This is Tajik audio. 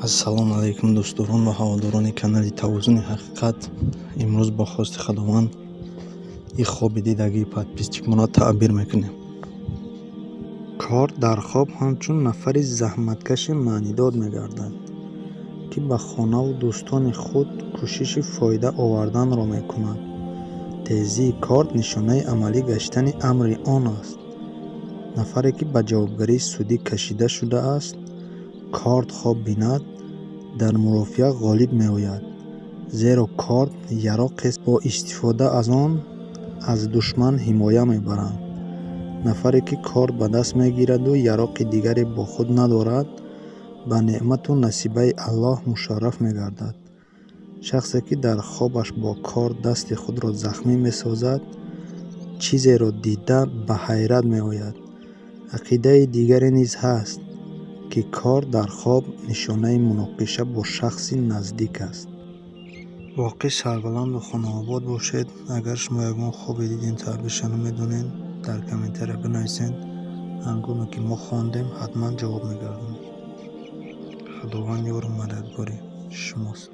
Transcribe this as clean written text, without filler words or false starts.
Ассалому алайкум, дӯстдорон ва ҳаводорони канали Тавозуни ҳақиқат. Имрӯз бо хости Худованд и хоби дидагии подписчикмонро таъбир мекунем. Корд дар хоб ҳамчун нафари заҳматкаши маънидод мегардад, ки ба хонаву дӯстони худ кӯшиши фоида оварданро мекунад. Тезии корд нишонаи амалӣ гаштани амри он аст. Нафаре ки ба ҷавобгарии судӣ кашида шудааст, корд хоб бинад, дар мурофиа ғолиб меояд, зеро корд яроқест, бо истифода аз он аз душман ҳимоя мебаранд. Нафаре ки корд ба даст мегираду яроқи дигаре бо худ надорад, ба неъмату насибаи Аллоҳ мушарраф мегардад. Шахсе ки дар хобаш бо корд дасти худро захмӣ месозад, чизеро дида ба ҳайрат меояд. Ақидаи дигаре низ ҳаст, ки корд дар хоб нишонаи муноқиша бо шахси наздик аст. Воқеъ сарбаланду хонаобод бошед. Агар шумо ягон хобе дидем, таъбирша намедонед, дар комментария бинависед. Ҳангоме ки мо хондем, ҳатман ҷавоб мегардонем. Худованд ёру мададгори шумост.